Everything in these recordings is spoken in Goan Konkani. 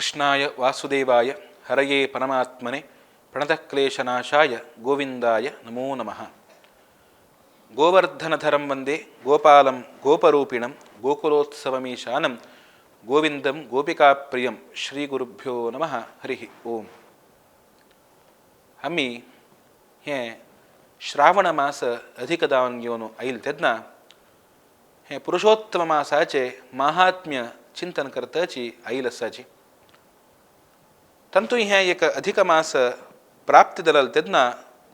ಕೃಷ್ಣಾಯ ವಾಸುದೇವಾಯ ಹರಯೇ ಪರಮಾತ್ಮನೆ ಪ್ರಣತಕ್ಲೇಶನಾಶಾಯ ಗೋವಿಂದಾಯ ನಮೋ ನಮಃ. ಗೋವರ್ಧನಧರಂ ವಂದೇ ಗೋಪಾಲಂ ಗೋಪರೂಪಿಣಂ ಗೋಕುಲೋತ್ಸವಮೀಶಾನಂ ಗೋವಿಂದಂ ಗೋಪಿಕಾಪ್ರಿಯಂ. ಶ್ರೀ ಗುರುಭ್ಯೋ ನಮಃ. ಹರಿ ಓಂ. आमी हें श्रावण मास अधिक दावन घेवन आयिल्लें तेन्ना हें पुरुषोत्तम मासाचें माहात्म्य चिंतन करताची आयल आसाची. तातूंत हें एक अधिक मास प्राप्ती जालें तेन्ना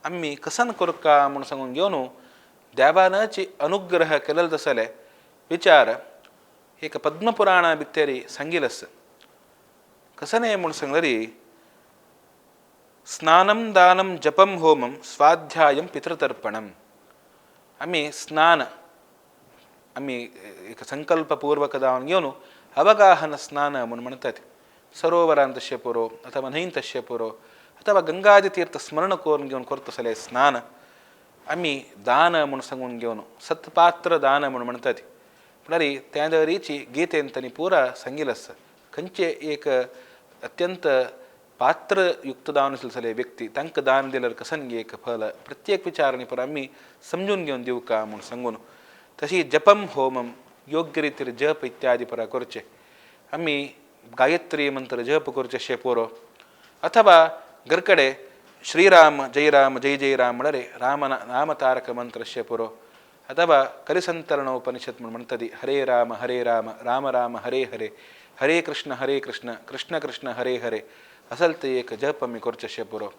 आमी कसन करका म्हूण सांगून घेवन देवानाची अनुग्रह केलेलो तसले विचार एक पद्मपुराणा भितर सांगिल्लें आसा. कसने म्हूण सांगलें, स्नानं दानं जपं होमं स्वाध्यायं पितृतर्पणं. आमी स्नान आमी एक संकल्पपूर्वक जावन घेवन अवगाहन स्नान म्हूण म्हणटात. सरोवरांत तशें पुरो अथवा न्हंयेंत तशें पुरो अथवा गंगादी तीर्थ स्मरण करून घेवन करता जाल्यार स्नान. आमी दान म्हूण सांगून घेवन सत्पात्र दान म्हूण म्हणटात. म्हळ्यार त्या तरेची गीतेन तांणी पुरा सांगिल्लें आसा. खंयचे एक अत्यंत पात्रयुक्त दान आसले व्यक्ती तांकां दान दिल्यार कसन एक फल प्रत्येक विचारांनी पुरा आमी समजून घेवन दिवका म्हूण सांगून. तशी जपम होमम योग्य रितीर जप इत्यादी पुरा करचे. आमी गायत्री मंत्र जप करचे अशें पुरो अथवा घरकडे श्रीराम जय राम जय जय राम म्हळ्यार राम रामतारक मंत्र अशें पुरो अथवा करिसंतरण उपनिषद म्हूण म्हणटा ती हरे राम हरे राम राम राम हरे हरे हरे कृष्ण हरे कृष्ण कृष्ण कृष्ण हरे हरे असल ते एक जप आमी करचें अशें पुरो.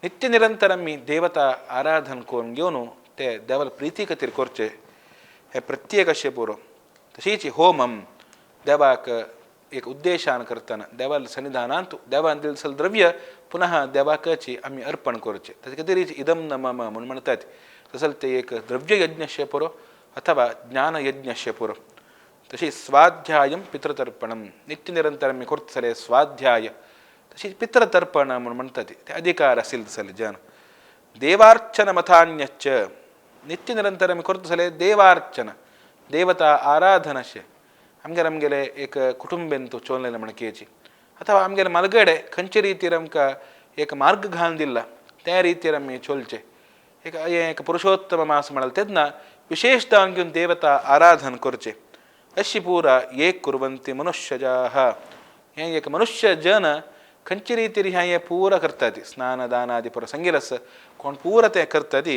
नित्य निरंतर आमी देवता आराधन करून घेवन ते देवाल प्रिती खातीर करचें हें प्रत्येक अशें पुरो. तशीच होमम देवाक एक उद्देशान करतना देवाल सन्निधानांत देवान दिल्लें द्रव्य पुनः देवाकच आमी अर्पण करचें. ताचे खातीर इदम न मम म्हूण म्हणटात. तसो ते एक द्रव्ययज्ञ अशें पुरो अथवा ज्ञानयज्ञ अशें पुरो. तशी स्वाध्यायं पितृतर्पणं नित्य निरंतर आमी करता जाल्यार स्वाध्याय. तशीच पितृतर्पण म्हूण म्हणटात ते अधिकार आशिल्ले जाल्यार जन देवार्चन मथान्यच्च नित्य निरंतर आमी करता जाल्यार देवार्चन देवता आराधन अशें आमगेर आमगेले एक कुटुंबेन चोललेलें म्हणकेची अथवा आमगेले मालगडे खंयचे रितीर आमकां एक मार्ग घालून दिला त्या रितीर आमी चोलचें. एक एक पुरुषोत्तम मास म्हळ्यार तेन्ना विशेष जावन घेवन देवता आराधन करचें. अशी पुरा एक कुर्वन्ति मनुष्यजाः हें एक मनुष्य जन खंयचे रितीर हें पुरा करतात. स्नान दानादी पुरा सांगिल्लें आसा कोण पुरा तें करतात.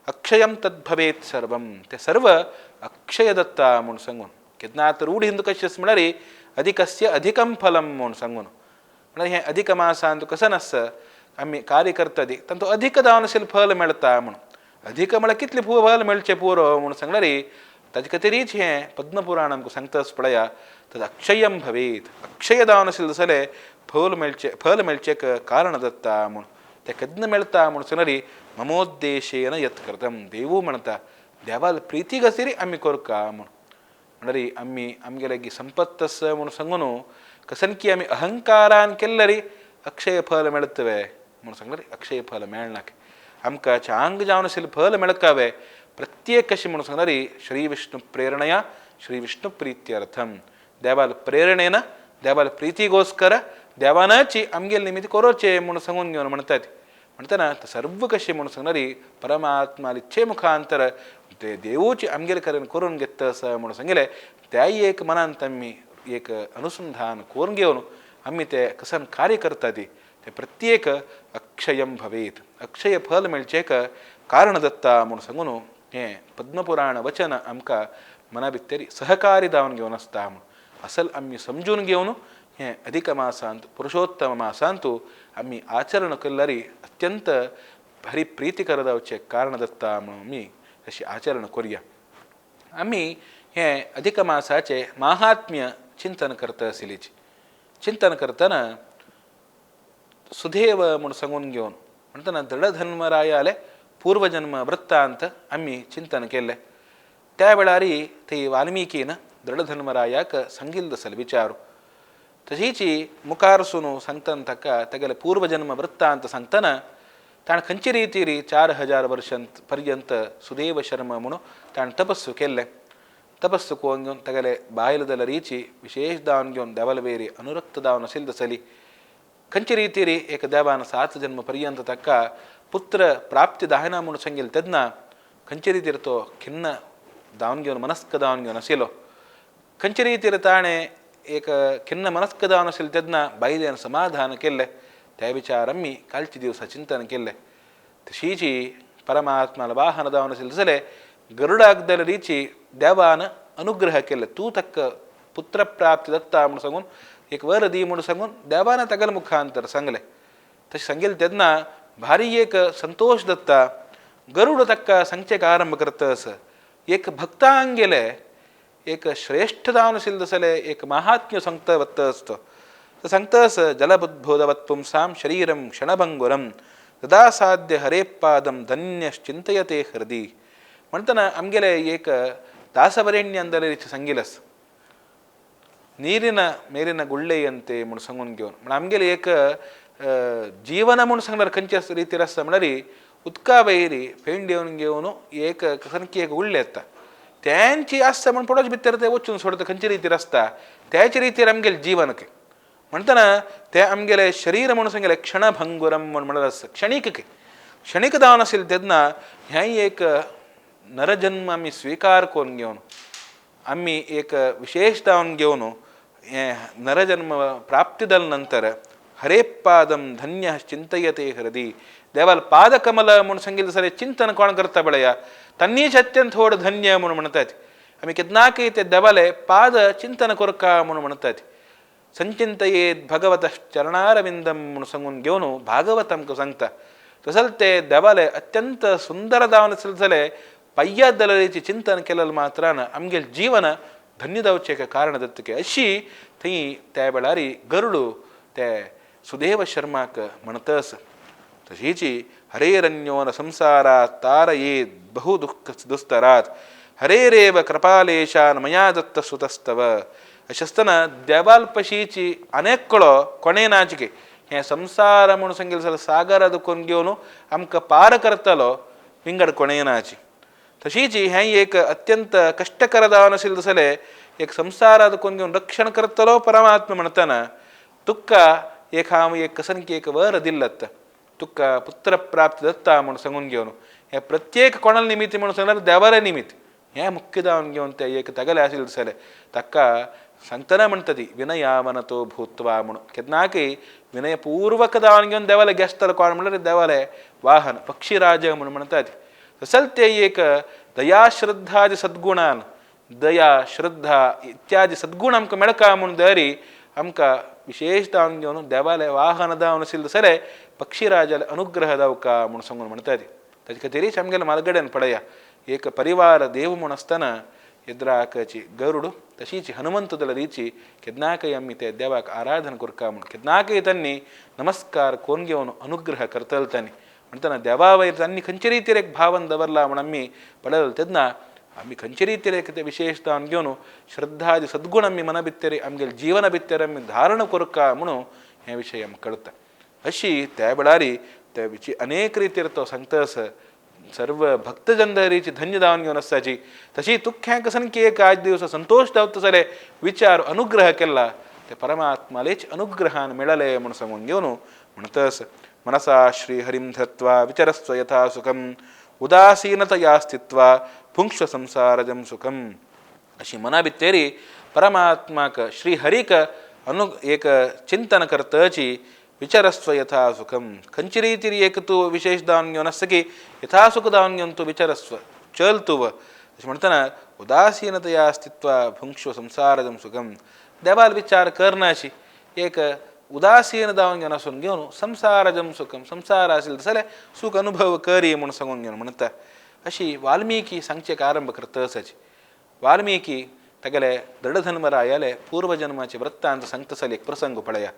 अक्षयं तद्भवेत् सर्वं तें सर्व अक्षय दत्ता म्हूण सांगून केन्ना आतां रूढ हिंदू कशें आसा म्हळ्यार अधिकस्य अधिकं फलं म्हूण सांगून. म्हळ्यार हें अधिक मासांत कसं आसा आमी कार्य करतात तांतूत अधिक जावन आशिल्लें फल मेळटा म्हूण. अधिक म्हळ्यार कितलें फल मेळचें पुरो म्हूण सांगल्यार ताजे खातीरच हें पद्मपुराण आमकां सांगता पळया तद अक्षयं भवेत् अक्षय जावन आशिल्लें जाल्यार फल मेळचें फल मेळचें कारण दत्ता म्हूण. तें केन्ना मेळटा म्हूण सांगल्यार ममोद्देशेन यत् कृतं देवू म्हणटा देवाल प्रिती खातीर आमी करका म्हूण. म्हळ्यार आमी आमगे लागीं संपत्त आसा म्हूण सांगून कसनकी आमी अहंकारान केल्यार अक्षय फल मेळटलें म्हूण सांगल्यार अक्षय फल मेळना. आमकां चांग जावन आशिल्लें फल मेळकावे प्रत्येक कशें म्हूण सांगल्यार श्री विष्णु प्रेरणया श्री विष्णु प्रीत्यर्थम देवाल प्रेरणेन देवाल प्रितीगोस्कर देवानाची आमगेले निमित्त करोचे म्हूण सांगून घेवन म्हणटात. म्हणटना सर्व कशें म्हूण सांगल्यार परमात्मा इच्छे मुखांतर ते देवूची आमगेले कडेन करून घेता आसा म्हूण सांगिल्लें त्याय एक मनांत आमी एक अनुसंधान करून घेवन आमी ते कसन कार्य करतात ते प्रत्येक अक्षयं भवेत् अक्षय फल मेळचें कारण दत्ता म्हूण सांगून हें पद्मपुराण वचन आमकां मना भितर सहकारी जावन घेवन आसता म्हूण असल आमी समजून घेवन हें अधिक मासांत पुरुषोत्तम मासांत आमी आचरण केल्यार अत्यंत हरिप्रीतिकर जावचें कारण दत्ता म्हणून आमी अशी आचरण करुया. आमी हें अधिक मासाचें माहात्म्य चिंतन करता आशिल्लीच. चिंतन करतना सुधेव म्हूण सांगून घेवन म्हणटना दृढधर्मरायाले पूर्वजन्म वृत्तांत आमी चिंतन केल्लें. त्या वेळार थंय वाल्मिकीन दृढधर्मरायाक सांगिल्लो आसलो विचार. तशीच मुखार सून सांगतना ताका तागेले पूर्वजन्म वृत्तांत सांगतना ताणें खंयचे रितीर 4000 वर्सां पर्यंत सुदेव शर्मा म्हणून ताणें तपस्सू केल्लें. तपस्सु कोवन घेवन तागेले बायल जाल्यार रिची विशेष दावन घेवन देवाल वेरी अनुरक्त दावन आशिल्ले दसली खंयचे रितीरी एक देवान 7 जन्म पर्यंत ताका पुत्र प्राप्ती दायना म्हूण सांगिल्लें तेन्ना खंयचे रितीर तो खिन्न दावन घेवन मनस्क दावन घेवन आशिल्लो खंयचे रितीर ताणें एक खिन्न मनस्क दावन आशिल्लें तेन्ना बायलेन समाधान केल्लें त्या विचार आमी कालच्या दिवसा चिंतन केल्लें. तशीची परमात्माला वाहन दावन आशिल्लें जाल्यार गरुडाक जाल्यार रिची देवान अनुग्रह केल्लें तूं ताका पुत्र प्राप्ती दत्ता म्हूण सांगून एक वर दी म्हूण सांगून देवान तागेल्या मुखांतर सांगलें. तशें सांगिल्लें तेन्ना भारी एक संतोश दत्ता गरुड ताका सांगचें आरंभ करता आसा एक भक्तांगेले एक श्रेष्ठ जावन आशिल्लें जाल्यार एक महात्म्य सांगता वता आसता तो सांगता आसा जलबुद्बोधवत् पुंसां शरीरं क्षणभंगुरं तदा साध्य हरेपादं धन्यश्चिंतयते हृदि म्हणटना आमगेले एक दासवरेण्य अंदर सांगिल्लें आसा ನೀರಿನ ಮೇಲಿನ ಗುಳ್ಳೆಯಂತೆ म्हूण सांगून घेवन म्हण आमगेले एक जीवन म्हूण सांगल्यार खंयचे रितीर आसता म्हणल्यार उदका वयरी फेंड येवन घेवन एक सारकी एक गुळ्ळे येता त्यांची आसता म्हण पडोच भितर ते वचून सोडता खंयचे रितीर आसता त्याच रितीर आमगेले जीवन म्हणटना ते आमगेले शरीर म्हणून सांगले क्षणभंगुरम म्हूण म्हणल्यार आसता क्षणीक क्षणीक जावन आशिल्लें तेन्ना हें एक नरजन्म आमी स्विकार करून घेवन आमी एक विशेष जावन घेवन हें नरजन्म प्राप्ती जाले नंतर हरेपादम धन्य चिंतयते हृदय देवाल पादकमल म्हूण सांगिल्लें जाल्यार चिंतन कोण करता पळया तन्नीच अत्यंत व्हड धन्य म्हूण म्हणटात आमी केन्नाकय ते देवाले पाद चिंतन करका म्हूण म्हणटात. संचिंतयेत भगवत चरणारविंदम म्हूण सांगून घेवन भागवत आमकां सांगता. तसोच ते देवाले अत्यंत सुंदर जावन आसले जाल्यार पय्या दलरीचें चिंतन केलें मात्रान आमगेलें जीवन धन्य जावचें एक कारण जाता. अशी थंय त्या वेळार गरुड ते सुदेव शर्माक म्हणटा आसा. तशीच हरेरन्यो न संसारात तारयेत बहु दुःख दुस्तरात हरेरेव कृपालेशान मया दत्त सुतस्तव. अशें आसतना देवालपशीची अनेक कळो कोणें नाचके हें संसार म्हूण सांगिल्लें जाल्यार सागर दुखून घेवन आमकां पार करतलो विंगड कोणें नाची. तशीच हें एक अत्यंत कश्टकर जावन आशिल्लें जाल्यार एक संसारा दुखून घेवन रक्षण करतलो परमात्मा म्हणटना तुका एक हांव एक कसनकी एक वर दिल्लत तुका पुत्र प्राप्ती दत्ता म्हूण सांगून घेवन हें प्रत्येक कोणाले निमित्त म्हणून सांगल्यार देवाले निमित्त हें मुख्य जावन घेवन तें एक तागेलें आशिल्लें जाल्यार ताका सांगतना म्हणटा ती विनयावनतो भूत्वा म्हणून केन्नाकय विनयपूर्वक जावन घेवन देवाले गेसतलो कोण म्हणल्यार देवाले वाहन पक्षीराज म्हूण म्हणटात. तसोच ते एक दया श्रद्धादी सद्गुणान दया श्रद्धा इत्यादी सद्गुण आमकां मेळका म्हूण दरी आमकां विशेष जावन घेवन देवाले वाहन जावन आशिल्लें जाल्यार पक्षीराजाले अनुग्रह जावका म्हूण सांगून म्हणटात. ताचे खातीरच आमगेले मालगड्यान पळया एक परिवार देव म्हूण आसतना एद्राकाची गरुड तशीच हनुमंत दलरीची केन्नाकय आमी ते देवाक आराधन करका म्हूण केन्नाकय तांणी नमस्कार कोन घेवन अनुग्रह करतले तांणी म्हणटना देवा वयर तांणी खंयचे रितीर एक भावन दवरला म्हूण आमी पळयलें तेन्ना आमी खंयचे रितीर एक ते विशेष जावन घेवन श्रद्धादी सद्गुण आमी मना भितर आमगेले जीवना भितर आमी धारण करका म्हणून हें विशय आमकां कळटा. अशी त्या वेळार त्या विची अनेक रितीर तो सांगता आसा सर्व भक्तजन धन्य जावन घेवन आसताची. तशी तुख्यां कसन की एक आज दिवस संतोष जावता जाल्यार विचार अनुग्रह केला ते परमात्मालेच अनुग्रहान मेळले म्हूण सांगून घेवन म्हणटा आसा. मनसा श्रीहरिं धत्वा विचरस्व यथा सुखम उदासीनतया स्थित्वा भुंक्ष्व संसारजं सुखम. अशी मना भितरी परमात्माक श्रीहरीक अनु एक चिंतन करतची विचरस्व यथा सुखम खंयचे रितीर एक तूं विशेष जावन घेवन आसता की यथा सुख जावन घेवन तूं विचरस्व चल तूं अशें म्हणटना उदासीनतया स्थित्वा भुंक्ष्व संसारजं सुखम देवाल विचार करनाशी एक उदासीन जावन घेवन आसून घेवन संसारजं सुखम संसार आशिल्लो जाल्यार सुख अनुभव करी म्हूण सांगून घेवन म्हणटा. अशी वाल्मिकी सांगचें आरंभ करता आसाची. वाल्मिकी तागेले दृढधर्मरायाले पूर्वजन्माचे वृत्तांत सांगता आसले एक प्रसंग पळया.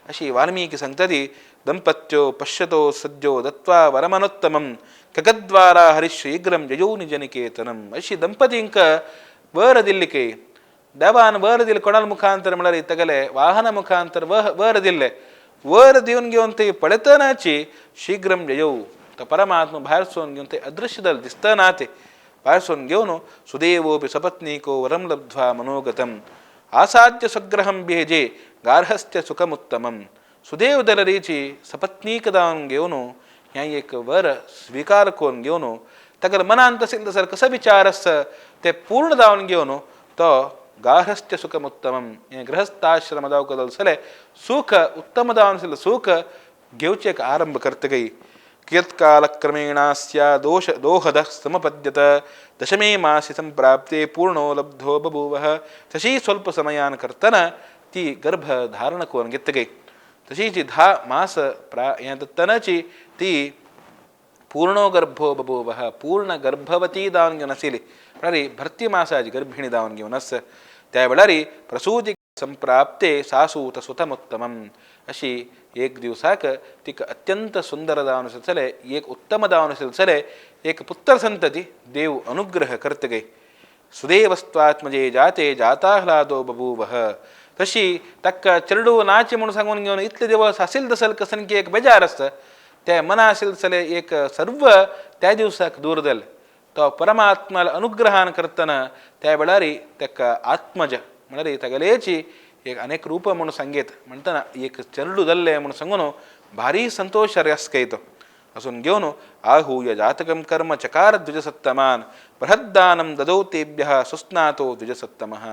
अशी वाल्मिकी सांगता ती दंपत्यो पश्यतो सद्यो दत्वा वरमनोत्तमं कगद्वारा हरिश्रीघ्रं जयो निजनिकेतनम. अशी दंपतींक वर दिल्ली की देवान वर दिले कोणाल मुखांतर म्हळ्यार तागेले वाहना मुखांतर वर दिल्ले वर दिवन घेवन ते पळयतनाची शीघ्रं जयो तो परमात्मा भायर सोन घेवन ते अदृश्य जाले दिसतना ते पारसून घेवन सुदेवोपी सपत्नीको वरं लब्ध्वा मनोगतम आसाद्य स्वग्रहं भेजे गार्हस्थ्य सुखमुत्तमं। सुदेव दलरीची सपत्नीक दावन घेवन ह्या एक वर स्वीकार करून घेवन ताका मनांत आशिल्लो सर कसो विचार आसा ते पूर्ण दावन घेवन तो गार्हस्थ्य सुखमुत्तमं हें गृहस्थाश्रम दावकदल सले सुख उत्तम दावन आशिल्लें सुख घेवचें एक आरंभ करतकय कियत्कालक्रमेणास्या दोष दोहदः समपद्यत दशमे मासि संप्राप्ते पूर्णो लब्धो बभूवः। तशी स्वल्प समयान करतना ती गर्भ धारण करून घेतकय तशीची 10 मास प्रा हें जातनाची ती पूर्णो गर्भो बभूवः पूर्ण गर्भवती दावन घेवन आशिल्ली म्हळ्यार भरती मासाची गर्भिणी दावन घेवन आस त्या वेळार प्रसूती संप्राप्ते सासूत सुतमुत्तमं अशी एक दिवसाक तिका अत्यंत सुंदर दावन आसले एक उत्तम दावन आसले एक पुत्र संतती देव अनुग्रह करतगे। सुदेवस्त्वात्मजे जाते जाताह्लादो बभूवः। तशी ताका चेडूं नाची म्हणून सांगून घेवन इतले दिवस आशिल्ले तसल कसन की एक बेजार आसता ते मना आशिल्ले तसले एक सर्व त्या दिवसाक दूर जालें। तो परमात्माला अनुग्रहान करतना त्या वेळार ताका आत्मज म्हळ्यार तागेलेची एक अनेक रूप म्हणून सांगेत म्हणटना एक चेडूं जाल्लें म्हणून सांगून भारी संतोश आसकयतो असून घेवन आहूय जातकं कर्म चकार द्विजसत्तमान बृहद्दानं ददौ तेभ्यः सुस्नातो द्विजसत्तमः।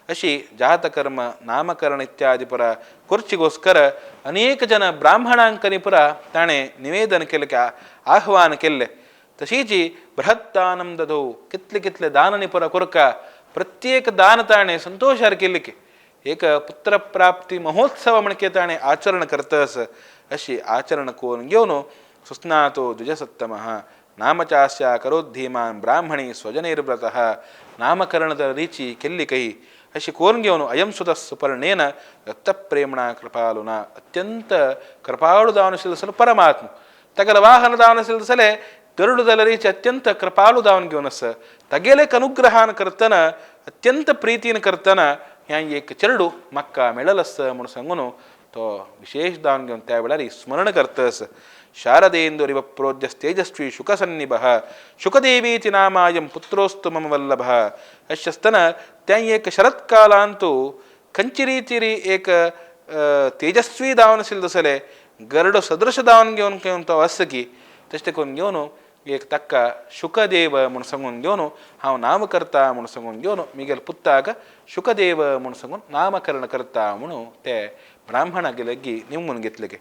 अशी जातकर्म नामकरण इत्यादी पुरा करचीगोस्कर अनेक जन ब्राह्मणांकनी पुरा ताणें निवेदन केलें की आह्वान केल्लें। तशीची बृहद्दानं ददौ कितले कितले दानांनी पुरा करका प्रत्येक दान ताणें संतोशार केल्लें की एक पुत्रप्राप्ती महोत्सव म्हणके ताणें आचरण करतस अशी आचरण करून घेवन सुस्नातो द्विजसत्तमः नामचास्या करोद्धीमान ब्राह्मणी स्वजनैर्व्रतः नामकरण रिची केल्ली कही अशी करून घेवन अयं सुतः सुपर्णेन दत्तप्रेमणा कृपालुना अत्यंत कृपाळू दावन आशिल्लो परमात्मा तागेलो वाहन दावन आशिल्लो जाल्यार गरुड दलरीची अत्यंत कृपाळू दावन घेवन आसा तागेले अनुग्रहान करतना अत्यंत प्रितीन करतना ह्या एक चेडूं म्हाका मेळल आसा म्हणून सांगून तो विशेष दावन घेवन त्या वेळार स्मरण करतस। शारदेन्दुरिव प्रोज्यस्तेजस्वी शुकसन्निभः शुकदेवीति नामायं पुत्रोस्तु मम वल्लभः। अश्यस्तना त्या एक शरत्कालांतु खंयची रितीरी एक तेजस्वी दावन आशिल्लो जाल्यार गरुड सदृश दावन घेवन घेवन तो आसा की तशें करून घेवन एक ताका शुकदेव म्हूण सांगून घेवन हांव नाम करता म्हूण सांगून घेवन मिगेल पुत्ताक शुकदेव म्हूण सांगून नामकरण करता म्हणून ते ब्राह्मणागे लागीं निमून घेतले गे।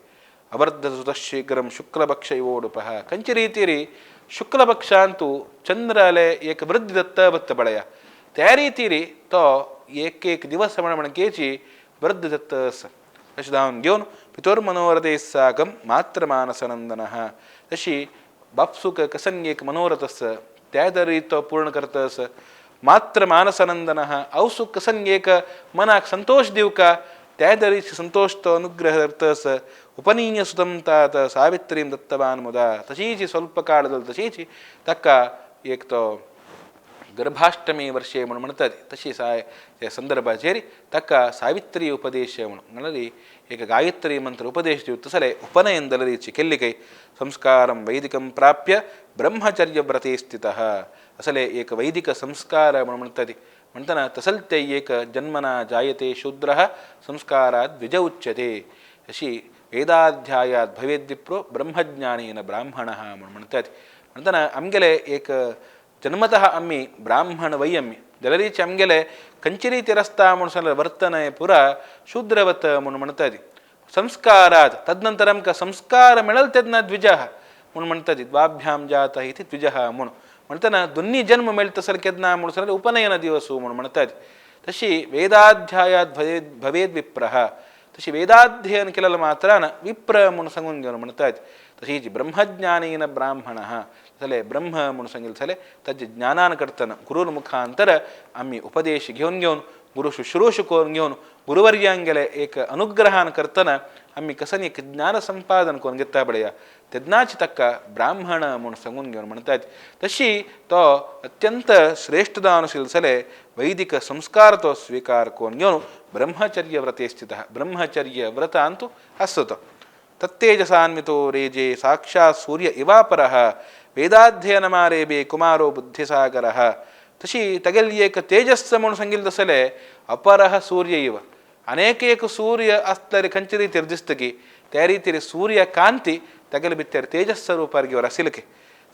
अवर्धसुतः शीघ्रं शुक्लपक्ष इवोडुपः खंयचे रितीरी शुक्लपक्षांतु चंद्राले एक वृद्धी दत्त बत्त पळया त्या रितीरी तो एक एक दिवस म्हण म्हणकेची वृद्धी दत्त आसा अशें धांवन घेवन पितुर्मनोरथे साकं मातृमानसनंदनः तशी बापसूक कसन एक मनोरथ आसा त्या तरी तो पूर्ण करता आसा। मातृ मानसनंदनः आवसूक कसन एक मनाक संतोष दिवका त्या तरेची संतोष तो अनुग्रह करता आसा। उपनीय सुतं तात सावित्रीं दत्तवान मुदा तशीची स्वल्प काळ जालो तशीची ताका एक तो गर्भाष्टमी वर्षे म्हणून म्हणतात तशी साय त्या संदर्भाचेर ताका सावित्री उपदेश म्हणून म्हळ्यार एक गायत्री मंत्र उपदेश दिवता तसले उपनयन दलरीची केल्ली काही संस्कारं वैदिकं प्राप्य ब्रह्मचर्य व्रते स्थितः असले एक वैदिक संस्कार म्हणून म्हणतात म्हणटना तसलते एक जन्मना जायते शूद्रः संस्कारात् द्विज उच्यते अशी वेदाध्यायात भवेद्विप्रो ब्रह्मज्ञानेन ब्राह्मणः म्हणून म्हणतात म्हणटना आमगेले एक जन्मतः आमी ब्राह्मण वै आमी जाल्यारीच आमगेले खंयची रिती रस्ता म्हणून सांगल्यार वर्तनय पुरा शूद्रवत म्हणून म्हणतात। संस्कारात तदनंतर आमकां संस्कार मेळल तेन्ना द्विजः म्हणून म्हणतात द्वाभ्यां जातः इति द्विजः म्हणून म्हणटना दोन्ही जन्म मेळटा तसो केन्ना म्हणून सांगल्यार उपनयन दिवस म्हणून म्हणतात। तशी वेदाध्यायात भवेद विप्रः तशी वेदाध्ययन केलेल्या मात्रान विप्र म्हणून सांगून घेवन म्हणतात। तशीच ब्रह्मज्ञानेन ब्राह्मणः जाल्यार ब्रह्म म्हणून सांगिल्लें जाल्यार ताजें ज्ञानान करतना गुरूर मुखांतर आमी उपदेश घेवन घेवन गुरु शुश्रूष करून घेवन गुरुवर्यांगेले एक अनुग्रहान करतना आमी कसन एक ज्ञान संपादन करून घेता पळया तेन्नाच ताका ब्राह्मण म्हूण सांगून घेवन म्हणतात। तशी तो अत्यंत श्रेष्ठ जावन आशिल्लो जाल्यार वैदिक संस्कार तो स्वीकार करून घेवन ब्रह्मचर्य व्रते स्थितः ब्रह्मचर्य व्रतांतु आसता तो। तत्तेजसान्वितो रेजे साक्षात् सूर्य इवापरः वेदाध्ययन मारेबे कुमारो बुद्धिसागरः तशी तागेली एक तेजस्स म्हूण सांगिल्लें तसलें अपरः सूर्य इव अनेक एक सूर्य आसल्यार खंयचे रितीर दिसता की त्या रितीर सूर्य कांती तागेले भितर तेजस्स रुपार घेवन आशिल्ले.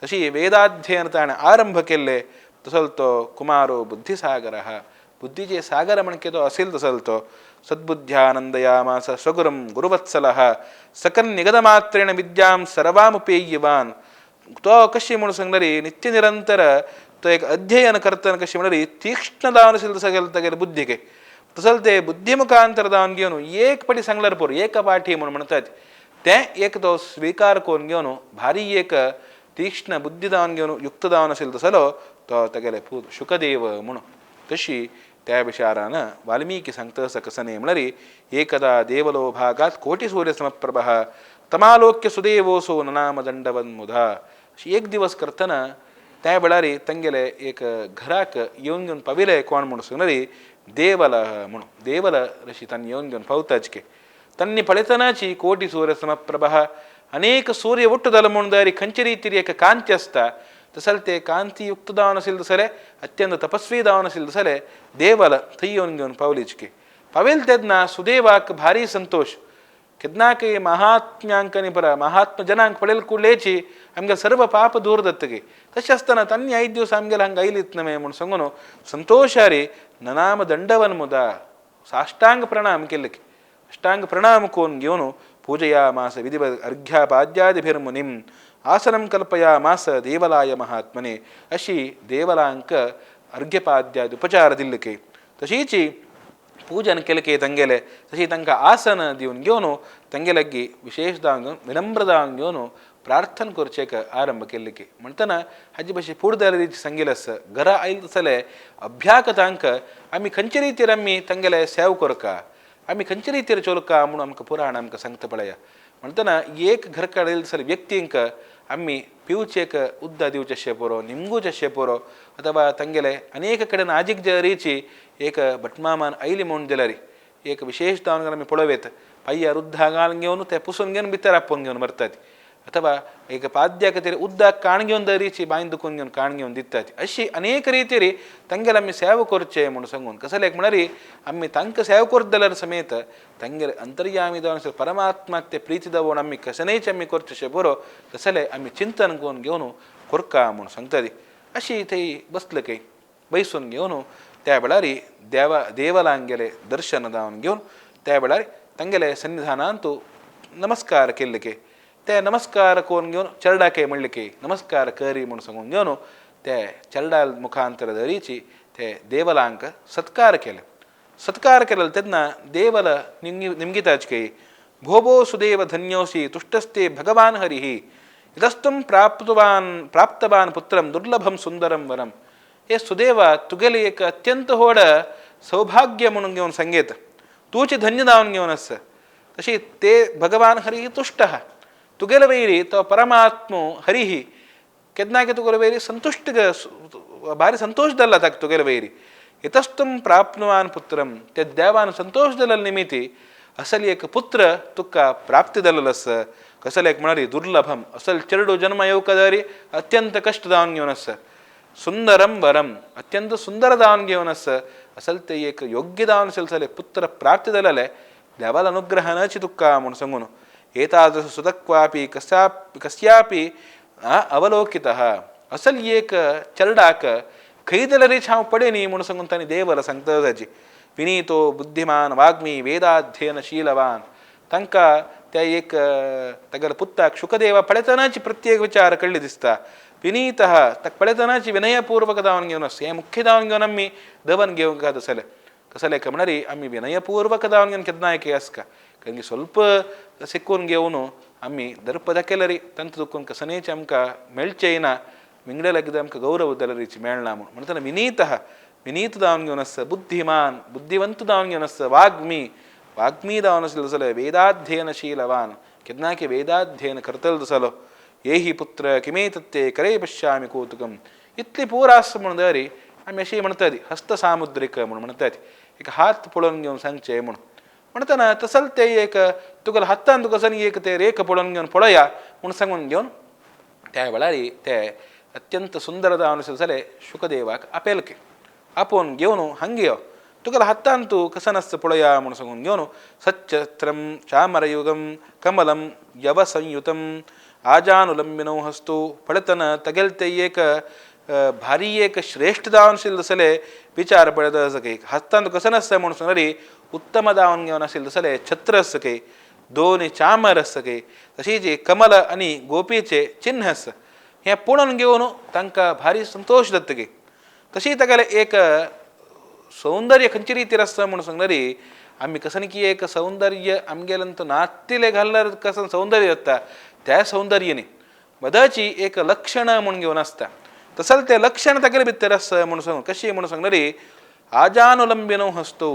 तशी वेदाध्ययन ताणें आरंभ केल्ले तसो तो कुमारो बुद्धिसागरः बुद्धीचे सागर म्हणके तो असेल तसल तो सद्बुद्ध्यानंदयामास स्वगुरुं गुरुवत्सलः सकन निगदमात्रेण विद्यां सर्वामुपेयवान. तो कशी म्हणून सांगणारी नित्य निरंतर तो एक अध्ययन करतना कशी म्हणणारी तीक्ष्ण दावन असेल तसं तागेले बुद्धीके तसल ते बुद्धी मुखांतर दावन घेवन एक पटी सांगल्यार पुरो एक पाठी म्हणून म्हणतात तें एक तो स्वीकार करून घेवन भारी एक तीक्ष्ण बुद्धी दावन घेवन युक्त दावन असेल तसलो तो तागेले पूत शुकदेव म्हणून. तशी त्या विचारान वाल्मीकी सांगता आसा कसने म्हणल्यार एकदा देवलो भागात कोटी सूर्य समप्रभः तमालोक्य सुदेवोसो ननाम दंडवन्मुधा. अशी एक दिवस करतना त्या वेळार तांगेले एक घराक येवन घेवन पाविले कोण म्हणून सांगणारी देवल म्हणून देवल ऋषी तांणी येवन घेवन पावताचके तांणी पळयतनाची कोटी सूर्य समप्रभः अनेक सूर्य ಒಟ್ಟು जालो म्हणून दारी खंयचे रितीर एक कांती आसता तसल ते कांतीयुक्त दावन असेल तसले अत्यंत तपस्वी दावन असेल तसले देवल थंय येवन घेवन पावलीचके पावेल तेन्ना सुदेवाक भारी संतोष केन्नाकय महात्म्यांक आनी परा महात्म जनांक पळयल कुडलेची आमगे सर्व पाप दूर जातकी. तशें आसतना तांणी आयज दिवस आमगेले हांगा आयलीत न्हय म्हूण सांगून संतोशारी ननाम दंडवन मुदा साष्टांग प्रणाम केले अष्टांग प्रणाम कोन घेवन पूजयामास विधिवत अर्घ्यापाद्यादिभिर्मुनिं आसनं कल्पयामास देवलाय महात्मने अशी देवलांक अर्घ्यपाद्यादि उपचार दिल्ले. तशीची पूजन केले तांगेले तशी तांकां आसन दिवन घेवन तांगे लागीं विशेष दावन घेवन विनम्र दावन घेवन प्रार्थना करचेक आरंभ केल्ले. म्हणटना हाजे भशेन फुडें रीत सांगिल्लें आसा घरा आयले तसले अभ्यागतांक आमी खंयचे रितीर आमी तांगेले सेव करका आमी खंयचे रितीर चोलका म्हणून आमकां पुराण आमकां सांगता पळया. म्हणटना एक घर काडले तसले व्यक्तींक आमी पिवचेक उद्दा दिवचें पुरो निमगुचें पुरो अथवा तांगेले अनेक कडेन आजीक जे रिची एक भटमामान आयली म्हूण दिल्यार एक विशेष दावन आमी पळोवयत पांयार उद्दा घालून घेवन ते पुसून घेवन भितर आपोवन घेवन व्हरतात अथवा एक पाद्याक तरी उद्दाक काण घेवन दरीची बांय दुखून घेवन काण घेवन दितात. अशी अनेक रितीरी तांगेले आमी सेवा करचे म्हणून सांगून कसले एक म्हळ्यार आमी तांकां सेवा करत जाल्यार समेत तांगेले अंतर्यामी जावन परमात्माक ते प्रिती दावोवन आमी कसनेच आमी करचे बरो तसले आमी चिंतन करून घेवन कोरका म्हणून सांगताली. अशी थंय बसले काय बैसून घेवन त्या वेळार देवा देवलांगेले दर्शन दावन घेवन त्या वेळार तांगेले सन्निधानांतू नमस्कार केल्ले के ते नमस्कार करून घेवन चरडाके म्हणले की नमस्कार करी म्हणून सांगून घेवन ते चरडा मुखांतर धरीची ते देवलांक सत्कार केले. सत्कार केले तेन्ना देवल निमगिताच की भोबो सुदेव धन्योसी तुष्टस्ते भगवान हरिः इतस्तुं प्राप्तवान पुत्रं दुर्लभं सुंदरं वरं. हे सुदेव तुगेले एक अत्यंत होड सौभाग्य म्हणून घेवन सांगेत तूची धन्य दावन घेवन आस. तशी ते भगवान हरिः तुष्टः तुगेले वैरी तो परमात्मो हरिः केन्नाके तुगेले वैरी संतुष्ट भारी संतोष जाल्ला ताका तुगेले वैरी इतस्तुं प्राप्नुवान पुत्रं ते देवान संतोष जाल्ले निमित्ती असल एक पुत्र तुका प्राप्ती जाल्लो आसा. कसले एक म्हळ्यार दुर्लभम असल चेरडू जन्म येवका जाल्यार अत्यंत कश्ट जावन घेवन आसा. सुंदरम वरम अत्यंत सुंदर दावन घेवन आसा. असल ते एक योग्य दावन असेल जाल्यार पुत्र प्राप्ती जालें देवाल अनुग्रहानच तुका म्हूण सांगून एतादृश सुतक्वापि कस्यापि अवलोकितः असल एक चरडाक खंय जाल्यार हांव पडे न्ही म्हणून सांगून तांणी देवल सांगता ताची विनीतो बुद्धिमान वाग्मी वेदाध्ययनशीलवान तांकां त्या एक तागेल्या पुत्ताक शुकदेवा पळयतनाची प्रत्येक विचार कळ्ळे दिसता. विनीतः ताका पळयतनाची विनयपूर्वक दावन घेवन आसा हें मुख्य दावन घेवन आमी दवन घेवंक तसलें कसलें म्हणल्यार आमी विनयपूर्वक दावन घेवन केन्नाय आसका कारण की स्वल्प शिकून घेवन आमी दर्प दाखयल्यार तांकां दुखून कसनेच आमकां मेळचें ना विंगडे लागीं आमकां गौरव जाल्यार मेळना म्हूण म्हणटना विनीतः विनीत दावन घेवन आसता बुद्धिमान बुद्धिवंत दावन घेवन आसता वाग्मी वाग्मी दावन आसलो जाल्यार वेदाध्ययनशीलवान केन्नाके वेदाध्ययन करतलो तसलो येही पुत्र किमेतत्ते करे पश्यामि कौतुकम इतली पूर आसा म्हणून दरी आमी अशी म्हणटात हस्तसामुद्रिक म्हणून म्हणटात एक हात पळोवन घेवन सांगचें म्हणून म्हणटना तसल ते एक तुगेल्या हातान तुका एक ते रेख पळोवन घेवन पळया म्हूण सांगून घेवन त्या वेळार ते अत्यंत सुंदर जावन आशिल्ले शुकदेवाक आपेल के आपोवन घेवन हांगा यो, तुका हातान तूं कसन आसता पळया म्हूण सांगून घेवन सच्चत्रं चामरयुगं कमलं यवसंयुतं आजानुलंबिनौ हस्तु पळतना तगेल ते एक भारी एक श्रेष्ठ जावन आशिल्लें आसलें विचार पळयता आसा की हस्तांत कसन आसता म्हूण सांगल्यार उत्तम जावन घेवन आशिल्लें आसलें छत्र आसा की दोन चामर आसा की तशीच कमल आनी गोपीचें चिन्ह आसा हें पळोवन घेवन तांकां भारी संतोश जाता की तशी तागेलें एक सौंदर्य खंयचे रितीर आसता म्हूण सांगल्यार आमी कसन की एक सौंदर्य आमगेल्यान तो नातिले घाल्यार कसन सौंदर्य जाता त्या सौंदर्य न्ही मदाची एक लक्षण म्हूण घेवन आसता तसल तें लक्षण तागेले भितर आसा म्हूण सांगू कशी म्हूण सांगल्यार आजानुलंबिनो हस्तो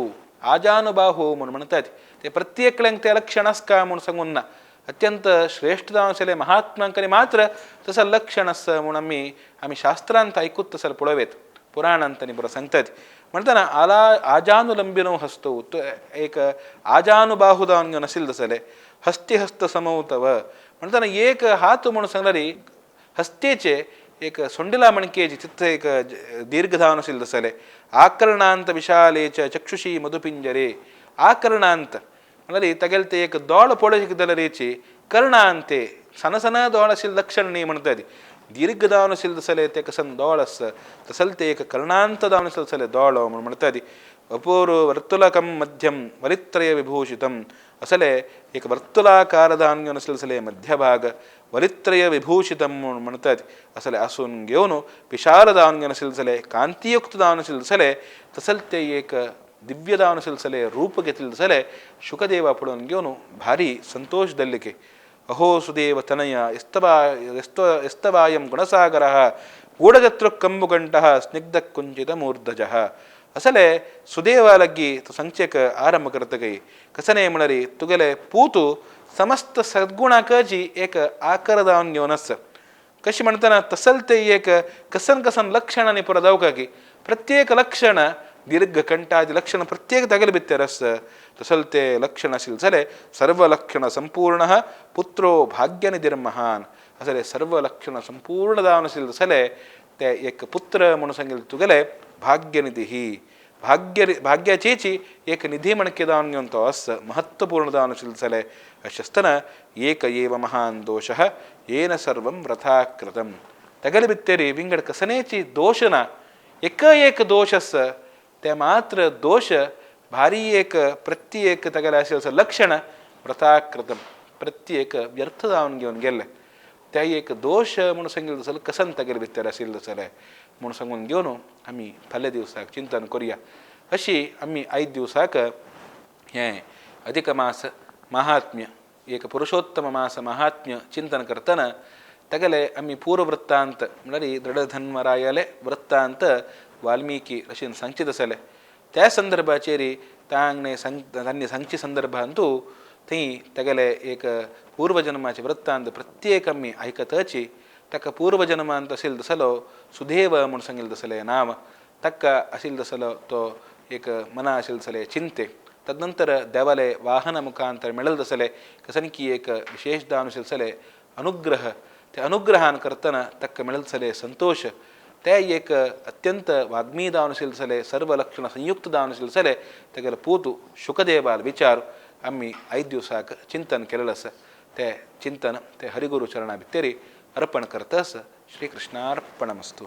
आजानुबाहो म्हूण म्हणटात ते प्रत्येकल्यांक तें लक्षण आसता म्हूण सांगून ना अत्यंत श्रेष्ठ जावन आशिल्ले महात्म्यांक मात्र तसो लक्षण आसा म्हूण आमी आमी शास्त्रांत आयकूत तसो पळोवयेत पुराणांत आनी बरो सांगतात म्हणटना आला आजानुलंबिनो हस्तो तो एक आजानुबाहु जावन घेवन आशिल्ले तसले हस्ती हस्त समौतव म्हणटना एक हात म्हूण सांगल्यार हस्तेचे एक सोंडिला मणकेची तितले एक दीर्घ जावन आशिल्ले तसले आकर्णांत विशालेच चक्षुषी मधुपिंजरे आकर्णांत म्हणल्यार तागेले ते एक दोळ पळोवंक जाल्यार कर्णांते सण सण दोळ आशिल्ले लक्षण न्ही म्हणटात दीर्घ जावन आशिल्ले तसले ते कसन दोळ आसता तसल ते एक कर्णांत जावन आशिल्ले तसले दोळो म्हूण म्हणटात अपूर्व वर्तुलकं मध्यम वलित्रय विभूषितम असले एक वर्तुलाकार जावन घेवन आशिल्ले तसले मध्यभाग वलित्रय विभूषितम म्हूण म्हणटात असले आसून घेवन विशाल जावन घेवन आशिल्ले तसले कांतियुक्त जावन आशिल्ले तसले तसल ते एक दिव्य जावन आशिल्ले तसले रूप घेतिल्ले तसले शुकदेवा पळोवन घेवन भारी संतोश जाल्ले की अहो सुदेव तनय यस्तवायं गुणसागरः गूढजतृकम्बुकण्ठः स्निग्धकुञ्चितमूर्धजः असले सुदेवा लग्गी तो संचेक आरंभ करतकय कसने म्हणल्यार तुगेले पूत समस्त सद्गुणाकची एक आकार जावन घेवन आसा कशी म्हणटना तसल ते एक कसन कसन लक्षणांनी पुरो जावका की प्रत्येक लक्षण दीर्घकंठादी लक्षण प्रत्येक तागेले भितर आसता तसल ते लक्षण आशिल्ले जाल्यार सर्व लक्षण संपूर्ण पुत्रो भाग्यनिधिर्महान असले सर्व लक्षण संपूर्ण जावन आशिल्ले जाल्यार ते एक पुत्र म्हणून सांगिल्ले तुगेले भाग्यनिधी भाग्य भाग्याचेची एक निधी म्हणके जावन घेवन तो आसा महत्वपूर्ण जावन आशिल्ले जाल्यार अशें आसतना एक एव महान दोशः येन सर्वं व्रथा कृतम तागेले भितर विंगड कसनेची दोश ना एक एक दोश आसा ते मात्र दोश भारी एक प्रत्येक तागेलें आशिल्लें लक्षण व्रताकृतम प्रत्येक व्यर्थ जावन घेवन गेल्लें त्या एक दोश म्हूण सांगिल्लें जाल्यार कसन तागेले भितर आशिल्लें जाल्यार म्हूण सांगून घेवन आमी फाल्यां दिवसाक चिंतन करुया अशी आमी आयज दिवसाक हें अधिक मास महात्म्य एक पुरुषोत्तम मास महात्म्य चिंतन करतना तागेले आमी पूर्ववृत्तांत म्हणल्यार दृढधन्वरायाले वृत्तांत वाल्मीकी अशें सांगचें आसले त्या संदर्भाचेर तांणे तांणी सांगचे संदर्भांतू थंय तागेले एक पूर्वजन्माचे वृत्तांत प्रत्येक आमी आयकतची ताका पूर्वजन्मांत आशिल्लो तसलो सुदेव म्हूण सांगिल्लें तसलें नांव ताका आशिल्लो तसलो तो एक मना आशिल्लें तसलें चिंते तदनंतर देवाले वाहन मुखांतर मेळल तसले कसनकी एक विशेष दान आशिल्लें तसले अनुग्रह ते अनुग्रहान करतना ताका मेळल तसले संतोश ते एक अत्यंत वाग्मी जावन आशिल्लें तसले सर्व लक्षण संयुक्त जावन आशिल्लें तसले तागेलो पूत शुकदेवाल विचार आमी आयज दिवसाक चिंतन केलेलें आसा ते चिंतन ते हरिगुरू चरणा भितर अर्पण करतस श्रीकृष्णार्पणमस्तु.